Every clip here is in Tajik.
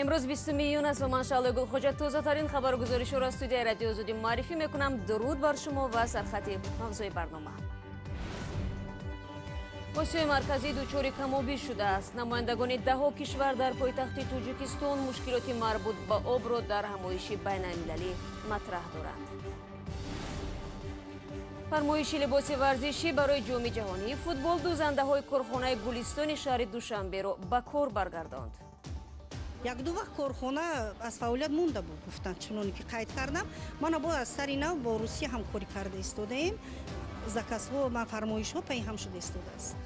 Имрӯз 20 июн аст ва ман Шаҳлои Гулхоҷа тозатарин хабару гузоришҳоро аз студияи Радиои Озодӣ муаррифӣ мекунам. Дуруд бар шумо ва сархати мавзӯи барнома. Осиёи Марказӣ дучори камобӣ шудааст. Намояндагони даҳҳо кишвар дар пойтахти Тоҷикистон мушкилоти марбут ба обро дар ҳамоиши байналмилалӣ матраҳ доранд. Фармоиши либоси варзишӣ барои ҷоми ҷаҳонии футбол дӯзандаҳои корхонаи Гулистони шаҳри Душанберо ба кор баргардонд. Як-ду вақт корхона аз фаъолият монда буд, гуфтанд, чуноне ки қайд кардам. Мана бо аз сари нав бо Русия ҳамкорӣ карда истодаем. Заказҳо, ман фармоишҳо пайҳам шуда истодааст.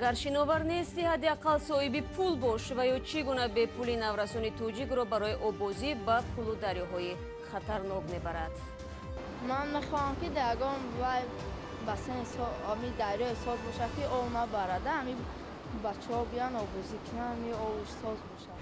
Гар шиновар нести, ҳадди ақал соҳиби пул бош ва ё чӣ гуна бепули наврасони тоҷикро барои оббозӣ ба кӯлу дарёҳои хатарнок мебарад. Ман мехоҳам, ки дар ягон вай бассейн, ами дарёи соз бошад, ки об набарад, ами бачаҳо биён оббозӣ кунанд, ами обш соз бошад.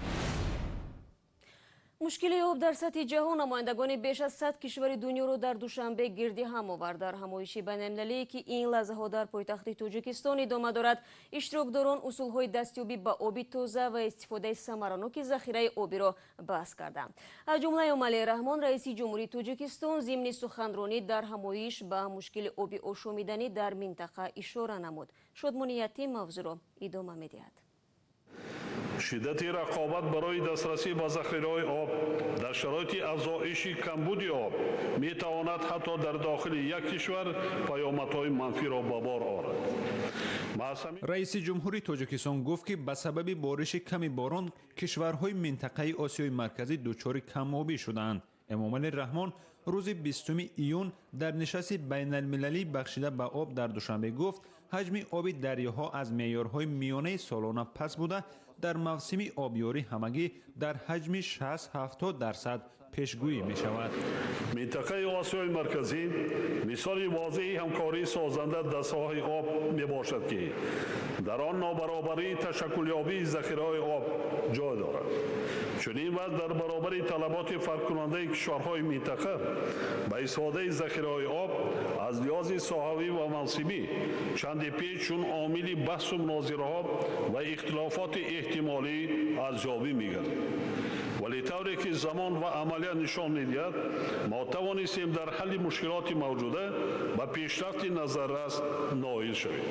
Мушкили об дар сатҳи ҷаҳон намояндагони беш аз 100 кишвари дунёро дар Душанбе гирди ҳам овард. Дар ҳамоиши байналмилалие, ки ин лаҳзаҳо дар пойтахти Тоҷикистон идома дорад, иштирокдорон усулҳои дастёбӣ ба оби тоза ва истифодаи самараноки захираи обиро баҳс карданд. Аз ҷумла Эмомалӣ Раҳмон, раиси Ҷумҳурии Тоҷикистон, зимни суханронӣ дар ҳамоиш ба мушкили оби ошомиданӣ дар минтақа ишора намуд. Шодмони Ятим мавзӯъро идома медиҳад. Шиддати рақобат барои дастрасӣ ба захираҳои об дар шароити афзоиши камбуди об метавонад ҳатто дар дохили як кишвар паёмадҳои манфиро ба бор орад. Раиси ҷумҳури Тоҷикистон гуфт, ки ба сабаби бориши ками борон кишварҳои минтақаи Осиёи Марказӣ дучори камобӣ шудаанд. Эмомалӣ Раҳмон рӯзи 20 июн дар нишасти байналмилалӣ бахшида ба об дар Душанбе гуфт, ҳаҷми оби дарёҳо аз меъёрҳои миёнаи солона паст буда, дар мавсими обёрӣ ҳамагӣ дар ҳаҷми 60-70% пешгӯӣ мешавад. Минтақаи Осиёи Марказӣ мисоли возеҳи ҳамкории созанда дар соҳаи об мебошад, ки дар он нобаробарии ташаккулёбии захираҳои об ҷой дорад. Чунин вазъ дар баробари талаботи фарқкунандаи кишварҳои минтақа ба истифодаи захираҳои об аз лиҳози соҳавӣ ва мавсимӣ чанде пеш чун омили баҳсу мунозираҳо ва ихтилофоти эҳтимолӣ арзёбӣ мегардид. Вале тавре ки замон ва амалият нишон медиҳад, мо тавонистем дар ҳалли мушкилоти мавҷуда ба пешрафти назаррас ноил шавем.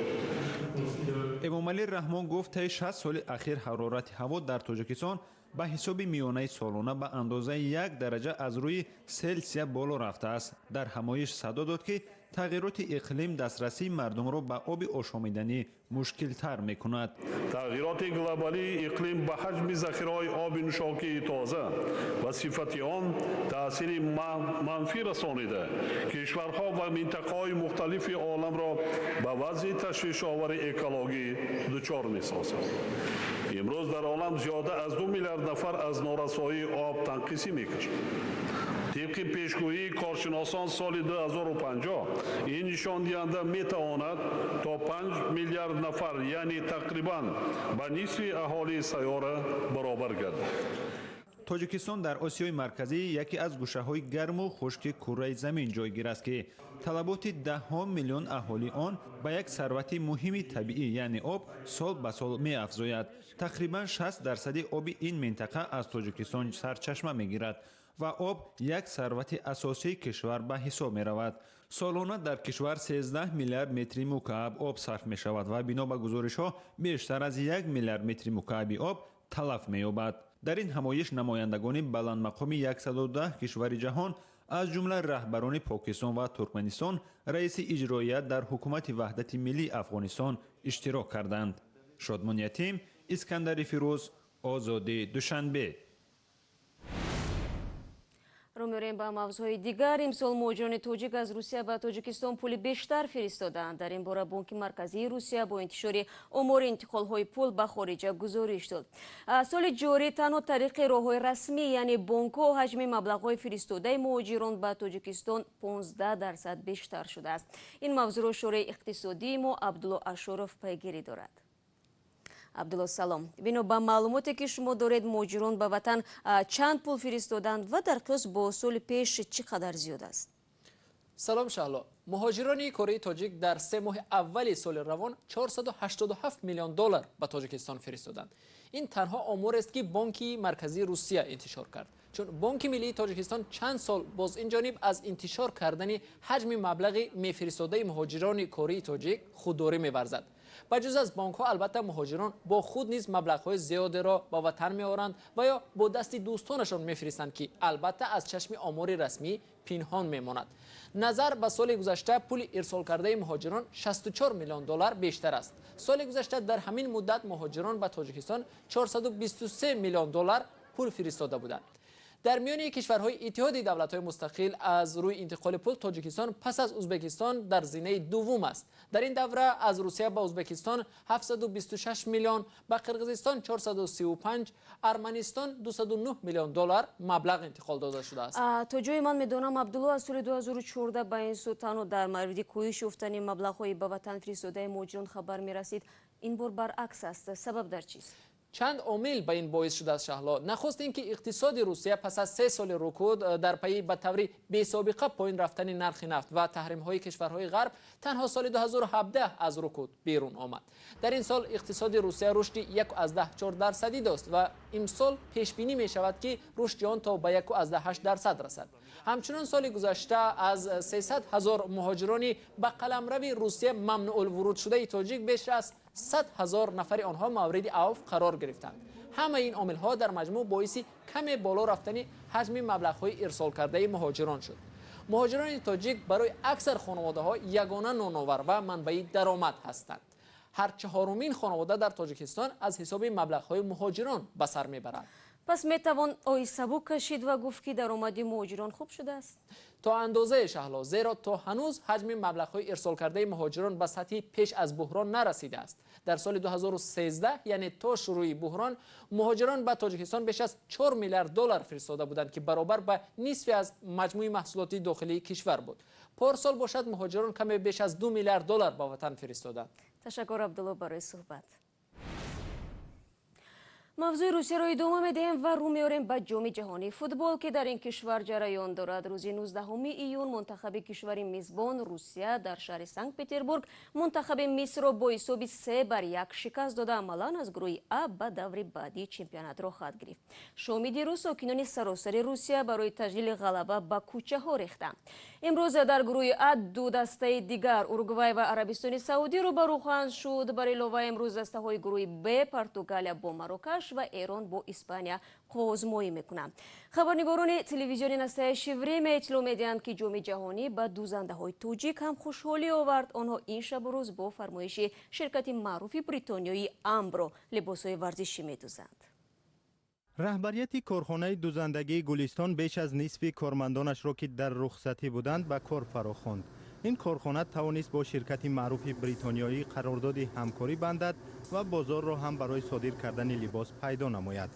Эмомалӣ Раҳмон гуфт, таи 60 соли ахир ҳарорати ҳаво дар Тоҷикистон ба ҳисоби миёнаи солона ба андозаи як дараҷа аз рӯи Селсия боло рафтааст. Дар ҳамоиш садо дод, ки тағйироти иқлим дастрасии мардумро ба оби ошомиданӣ мушкилтар мекунад. Тағйироти глобалии иқлим ба ҳаҷми захираҳои оби нӯшокии тоза ва сифати он таъсири манфӣ расонида, кишварҳо ва минтақаҳои мухталифи оламро ба вазъи ташвишовари экологӣ дучор месозад. Имрӯз дар олам зиёда аз 2 миллиард нафар аз норасоии об танқисӣ мекашанд. Тибқи пешгӯии коршиносон, соли 2050 ин нишондиҳанда метавонад то 5 миллиард нафар, яъне тақрибан ба нисфи аҳолии сайёра баробар гардад. Тоҷикистон дар Осиёи Марказӣ яке аз гӯшаҳои гарму хушки курраи замин ҷойгир аст, ки талаботи даҳҳо миллион аҳолии он ба як сарвати муҳими табиӣ, яъне об, сол ба сол меафзояд. Тақрибан 60% оби ин минтақа аз Тоҷикистон сарчашма мегирад ва об як сарвати асосии кишвар ба ҳисоб меравад. Солона дар кишвар 13 миллиард метри мукааб об сарф мешавад ва бино ба гузоришҳо бештар аз 1 миллиард метри мукааби об талаф меёбад. Дар ин ҳамоиш намояндагони баландмақоми 110 кишвари ҷаҳон, аз ҷумла раҳбарони Покистон ва Туркманистон, раиси иҷроия дар Ҳукумати Ваҳдати Миллии Афғонистон иштирок карданд. Шодмон Ятим, Искандари Фирӯз, Озодӣ, Душанбе. Рӯ меорем ба мавзӯъҳои дигар. Имсол муҳоҷирони тоҷик аз Русия ба Тоҷикистон пули бештар фиристодаанд. Дар ин бора Бонки Марказии Русия бо интишори омори интиқолҳои пул ба хориҷа гузориш дод. Соли ҷорӣ танҳо тариқи роҳҳои расмӣ, яъне бонкҳо, ҳаҷми маблағҳои фиристодаи муҳоҷирон ба Тоҷикистон 15% бештар шудааст. Ин мавзӯъро шореҳи иқтисодии мо Абдулло Ашуров пайгирӣ дорад. Абдулло, салом. Бино ба маълумоте, ки шумо доред, муҳоҷирон ба ватан чанд пул фиристоданд ва дар қиёс бо соли пеш чӣ қадар зиёд аст? Салом, Шаҳло. Муҳоҷирони кории тоҷик дар 3 моҳи аввали соли равон 487 миллион доллар ба Тоҷикистон фиристоданд. Ин танҳо оморест, ки Бонки Марказии Русия интишор кард, чун Бонки Миллии Тоҷикистон чанд сол боз ин ҷониб аз интишор кардани ҳаҷми маблағи мефиристодаи муҳоҷирони кории тоҷик худдорӣ меварзад. Ба ҷуз аз бонкҳо, албатта, муҳоҷирон бо худ низ маблағҳои зиёдеро ба ватан меоранд ва ё бо дасти дӯстонашон мефиристанд, ки албатта аз чашми омори расмӣ пинҳон мемонад. Назар ба соли гузашта, пули ирсолкардаи муҳоҷирон 64 миллион доллар бештар аст. Соли гузашта дар ҳамин муддат муҳоҷирон ба Тоҷикистон 423 миллион доллар пул фиристода буданд. Дар миёни кишварҳои Иттиҳоди Давлатҳои Мустақил аз рӯи интиқоли пул Тоҷикистон пас аз Ӯзбекистон дар зинаи дуввум аст. Дар ин давра аз Русия ба Ӯзбекистон 726 миллион, ба Қирғизистон 435, Арманистон 209 миллион доллар маблағ интиқол дода шудааст. То ҷое ман медонам, Абдулло, аз соли 2014 ба ин сӯ танҳо дар мавриди коҳиш ёфтани маблағҳои ба ватан фиристодаи муҳоҷирон хабар мерасид. Ин бор баръакс аст. Сабаб дар чист? Чанд омил ба ин боис шудааст, Шаҳло. Нахуст ин ки иқтисоди Русия пас аз 3 соли рукуд дар пайи ба таври бесобиқа поин рафтани нархи нафт ва таҳримҳои кишварҳои ғарб танҳо соли 2017 аз рукуд берун омад. Дар ин сол иқтисоди Русия рушди 1,4 дарсадӣ дошт ва имсол пешбинӣ мешавад, ки рушди он то ба 1,8 дарсад расад. Ҳамчунон соли гузашта аз 300 ҳазор муҳоҷирони ба қаламрави Русия мамнуъулвуруд шудаи тоҷик беш аз 100 ҳазор нафари онҳо мавриди авф қарор гирифтанд. Ҳамаи ин омилҳо дар маҷмӯъ боиси каме боло рафтани ҳаҷми маблағҳои ирсолкардаи муҳоҷирон шуд. Муҳоҷирони тоҷик барои аксар хонаводаҳо ягона ноновар ва манбаи даромад ҳастанд. Ҳар чаҳорумин хонавода дар Тоҷикистон аз ҳисоби маблағҳои муҳоҷирон ба сар мебарад. Пас метавон оҳи сабук кашид ва гуфт, ки даромади муҳоҷирон хуб шудааст? То андозае, Шаҳло, зеро то ҳанӯз ҳаҷми маблағҳои ирсолкардаи муҳоҷирон ба сатҳи пеш аз буҳрон нарасидааст. Дар соли 2013, яъне то шурӯи буҳрон, муҳоҷирон ба Тоҷикистон беш аз 4 миллиард доллар фиристода буданд, ки баробар ба нисфи аз маҷмӯи маҳсулоти дохилии кишвар буд. Порсол бошад, муҳоҷирон каме беш аз 2 миллиард доллар ба ватан фиристоданд. Ташаккур, Абдулло, барои суҳбат. Мавзӯи Русияро идома медиҳем ва рӯ меорем ба Ҷоми ҷаҳонии футбол, ки дар ин кишвар ҷараён дорад. Рӯзи 19 июн мунтахаби кишвари мизбон Русия дар шаҳри Санкт Петербург мунтахаби Мисрро бо ҳисоби 3-1 шикаст дода, амалан аз гурӯҳи А ба даври баъдии чемпионат роҳхат гирифт. Шоми дирӯз сокинони саросари Русия барои таҷлили ғалаба ба кӯчаҳо рехтанд. Имрӯз дар гурӯҳи А ду дастаи дигар, Уругвай ва Арабистони Саудӣ, рӯбарӯ хоҳанд шуд. Бар илова, имрӯз дастаҳои гурӯҳи Б, Португалия бо Марокаш ва Эрон бо Испания, қувваозмоӣ мекунанд. Хабарнигорони телевизиони «Настоящее время» иттилоъ медиҳанд, ки Ҷоми ҷаҳонӣ ба дӯзандаҳои тоҷик ҳам хушҳолӣ овард. Онҳо ин шабу рӯз бо фармоиши ширкати маъруфи бритониёи «Амбро» либосҳои варзишӣ медӯзанд. Раҳбарияти корхонаи дӯзандагии «Гулистон» беш аз нисфи кормандонашро, ки дар рухсатӣ буданд, ба кор фарохонд. Ин корхона тавонист бо ширкати маъруфи бритониёӣ қарордоди ҳамкорӣ бандад ва бозорро ҳам барои содир кардани либос пайдо намояд.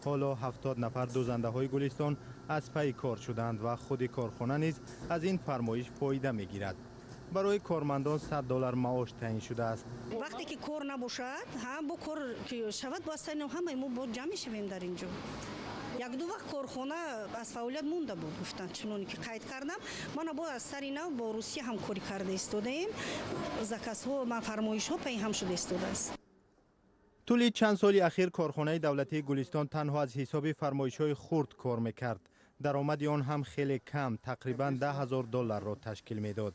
Ҳоло 70 нафар дӯзандаҳои «Гулистон» аз пайи кор шуданд ва худи корхона низ аз ин фармоиш фоида мегирад. Барои кормандон 100 доллар маош таъин шудааст. Вақте ки кор набошад, бо кор шавад, бояд ҳамаи мо бо ҷамъ мешавем дар ин ҷо. Як-ду вақт корхона аз фаъолият монда буд, гуфтанд, чуноне ки қайд кардам. Мана бо аз сари нав бо Русия ҳамкорӣ карда истодаем. Заказҳо, фармоишҳо пайҳам шуда истодааст. Тӯли чанд соли ахир корхонаи давлатии «Гулистон» танҳо аз ҳисоби фармоишҳои хурд кор мекард. Даромади он ҳам хеле кам, тақрибан 10 000 долларро ташкил медод.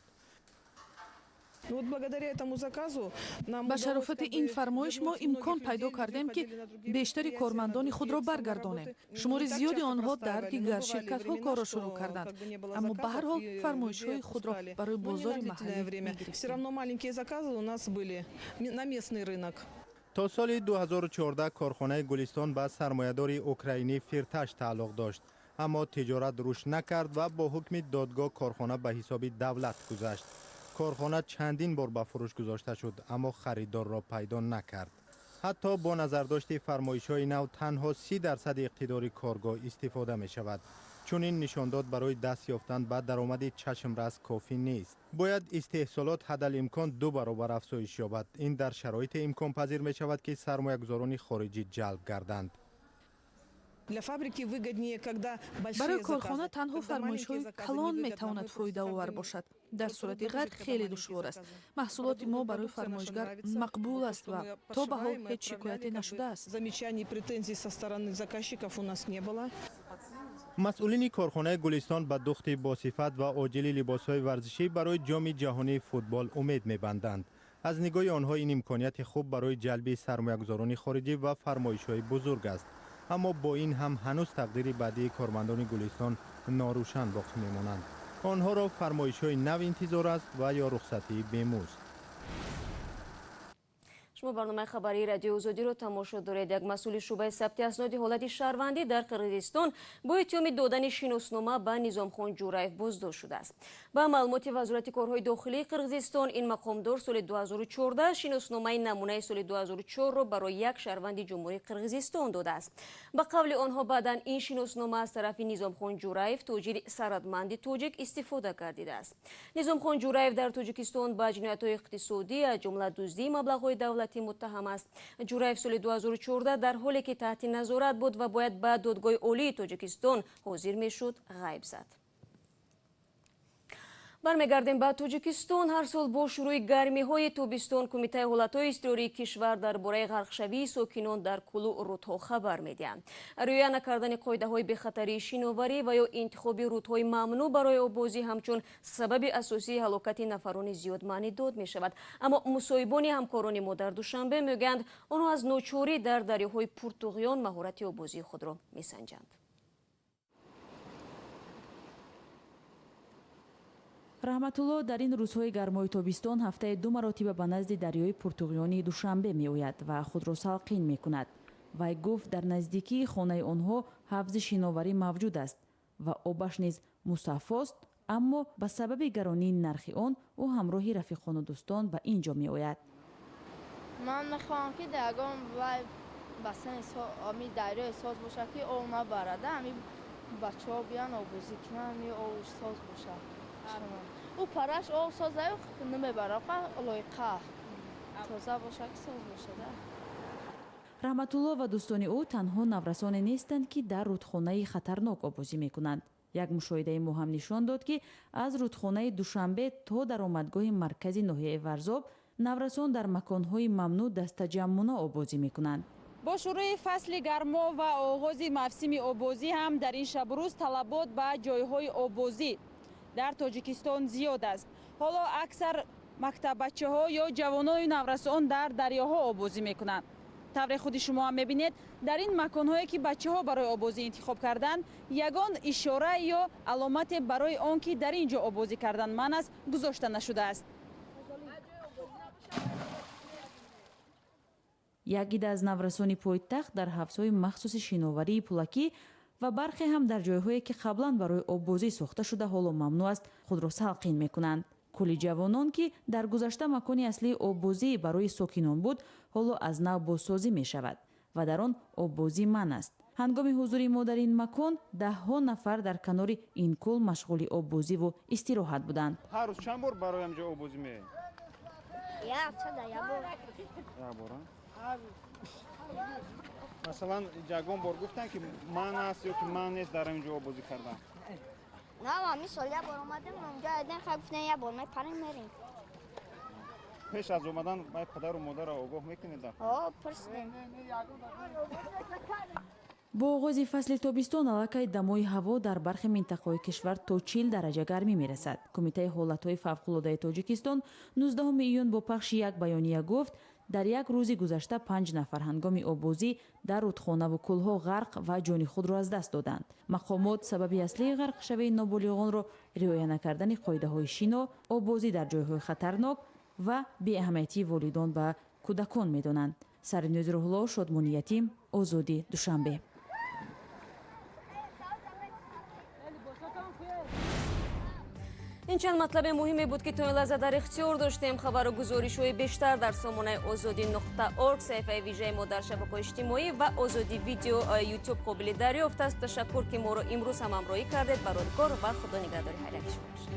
Ба шарофати ин фармоиш мо имкон пайдо кардем, ки бештари кормандони худро баргардонем. Шумори зиёди онҳо дар дигар ширкатҳо корро шурӯъ карданд, аммо ба ҳар ҳол фармоишҳои худро барои бозори маҳаллӣ мегирифтем. То соли 2014 корхонаи «Гулистон» ба сармоядори украинӣ Фирташ тааллуқ дошт, аммо тиҷорат рушд накард ва бо ҳукми додгоҳ корхона ба ҳисоби давлат гузашт. Корхона чандин бор ба фурӯш гузошта шуд, аммо харидорро пайдо накард. Ҳатто бо назардошти фармоишҳои нав танҳо 30 дарсади иқтидори коргоҳ истифода мешавад. Чунин нишондод барои даст ёфтан ба даромади чашмрас кофӣ нест. Бояд истеҳсолот ҳадалимкон ду баробар афзоиш ёбад. Ин дар шароите имконпазир мешавад, ки сармоягузорони хориҷӣ ҷалб гарданд. Барои корхона танҳо фармоишҳои калон метавонад фоидаовар бошад. Дар сурати ғайр хеле душвор аст. Маҳсулоти мо барои фармоишгар мақбул аст ва то ба ҳол ҳеҷ шикояте нашудааст. Масъулини корхонаи Гулистон ба духти босифат ва оҷили либосҳои варзишӣ барои ҷоми ҷаҳонии футбол умед мебанданд. Аз нигоҳи онҳо ин имконияти хуб барои ҷалби сармоягузорони хориҷӣ ва фармоишҳои бузург аст. Аммо бо ин ҳам ҳанӯз тақдири баъдии кормандони Гулистон норӯшан боқӣ мемонанд. Онҳоро фармоишҳои нав интизор аст ва ё рухсатии бемузд. Шумо барномаи хабарии радиои Озодиро тамошо доред. Як масъули шӯъбаи сабти асноди ҳолати шаҳрвандӣ дар Қирғизистон бо иттиҳоми додани шиноснома ба Низомхон Ҷураев боздошт шудааст. Ба маълумоти Вазорати корҳои дохилии Қирғизистон, ин мақомдор соли 2014 шиносномаи намунаи соли 2004-ро барои як шаҳрванди Ҷумҳурии Қирғизистон додааст. Ба қавли онҳо баъдан ин шиноснома аз тарафи Низомхон Ҷураев, тоҷири сарватманди тоҷик, истифода гардидааст. Низомхон Ҷураев дар Тоҷикистон ба ҷиноятҳои иқтисодӣ, аз ҷумла дуздии маблағҳои давлатӣ муттаҳам аст. Ҷураев соли 2014 дар ҳоле ки таҳти назорат буд ва бояд ба додгоҳи олии Тоҷикистон ҳозир мешуд, ғайб зад. Бармегардем ба Тоҷикистон. Ҳар сол бо шурӯи гармиҳои тобистон Кумитаи ҳолатҳои изтирории кишвар дар бораи ғарқшавии сокинон дар кӯлу рӯдҳо хабар медиҳанд. Риоя накардани қоидаҳои бехатарии шиноварӣ ва ё интихоби рӯдҳои мамнӯъ барои оббозӣ ҳамчун сабаби асосии ҳалокати нафарони зиёд маънидод мешавад. Аммо мусоҳибони ҳамкорони мо дар Душанбе мегӯянд, онҳо аз ночорӣ дар дарёҳои пуртуғён маҳорати оббозии худро месанҷанд. Раҳматулло дар ин рӯзҳои гармои тобистон ҳафтаи ду маротиба ба назди дарёи пуртуғёнии Душанбе меояд ва худро салқин мекунад. Вай гуфт, дар наздикии хонаи онҳо ҳавзи шиноварӣ мавҷуд аст ва обаш низ мусаффост, аммо ба сабаби гаронии нархи он ӯ ҳамроҳи рафиқону дӯстон ба ин ҷо меояд. Ман мехоҳам, ки дар ягон вай бассейни ами дарёи соз бошад, ки об набарада, ами бачаҳо биён оббозӣ кунанд, ами обш соз бошад. Ӯ параш об созаю намебарад, лоиқа тоза бошад, ки соз бошад. Раҳматулло ва дӯстони ӯ танҳо наврасоне нестанд, ки дар рӯдхонаи хатарнок оббозӣ мекунанд. Як мушоҳидаи мо ҳам нишон дод, ки аз рӯдхонаи Душанбе то даромадгоҳи маркази ноҳияи Варзоб наврасон дар маконҳои мамнӯъ дастаҷамъона оббозӣ мекунанд. Бо шурӯи фасли гармо ва оғози мавсими оббозӣ ҳам дар ин шабрӯз талабот ба ҷойҳои оббозӣ дар Тоҷикистон зиёд аст. Ҳоло аксар мактаббачаҳо ё ҷавонону наврасон дар дарёҳо оббозӣ мекунанд. Тавре худи шумо ҳам мебинед, дар ин маконҳое ки бачаҳо барои оббозӣ интихоб карданд, ягон ишора ё аломате барои он ки дар ин ҷо оббозӣ кардан манъ аст, гузошта нашудааст. Як ида аз наврасони пойтахт дар ҳавзҳои махсуси шиноварии пулакӣ ва бархе ҳам дар ҷойҳое ки қаблан барои оббозӣ сохта шуда ҳоло мамнӯъ аст, худро салқин мекунанд. Кӯли ҷавонон, ки дар гузашта макони аслии оббозӣ барои сокинон буд, ҳоло аз нав бозсозӣ мешавад ва дар он оббозӣ манъ аст. Ҳангоми ҳузури мо дар ин макон даҳҳо нафар дар канори ин кӯл машғули оббозиву истироҳат буданд. Ҳар рӯз чанд бор барои ҳамҷо оббозӣ меоед? Як бор. Масалан, ягон бор гуфтанд, ки манъ аст ё ки манъ нест дар ин ҷо оббозӣ кардан? На, ами сол як бор омадем, онҷо айдан хай гуфтан, як бор мепарем, мерем. Пеш аз омадан бай падару модарро огоҳ мекунед? Ҳо, пурсидем. Бо оғози фасли тобистон аллакай дамои ҳаво дар бархе минтақаҳои кишвар то 40 дараҷа гармӣ мерасад. Кумитаи ҳолатҳои фавқулодаи Тоҷикистон 19 июн бо пахши як баёния гуфт, дар як рӯзи гузашта 5 нафар ҳангоми оббозӣ дар рӯдхонаву кӯлҳо ғарқ ва ҷони худро аз даст доданд. Мақомот сабаби аслии ғарқшавии ноболиғонро риоя накардани қоидаҳои шино, оббозӣ дар ҷойҳои хатарнок ва беаҳамиятии волидон ба кӯдакон медонанд. Саринӯзи Рӯҳулло, Шодмони Ятим, Озодӣ, Душанбе. Ин чанд матлаби муҳиме буд, ки то ин лаҳза дар ихтиёр доштем. Хабару гузоришҳои бештар дар сомонаи озодӣ нуқта орг, саҳифаи вижаи мо дар шабакаҳои иҷтимоӣ ва Озодӣ видео Ютуб қобили дарёфт аст. Ташаккур, ки моро имрӯз ҳам ҳамроҳӣ кардед. Барори кор ва Худо нигаҳдори ҳар яки шумо бошад.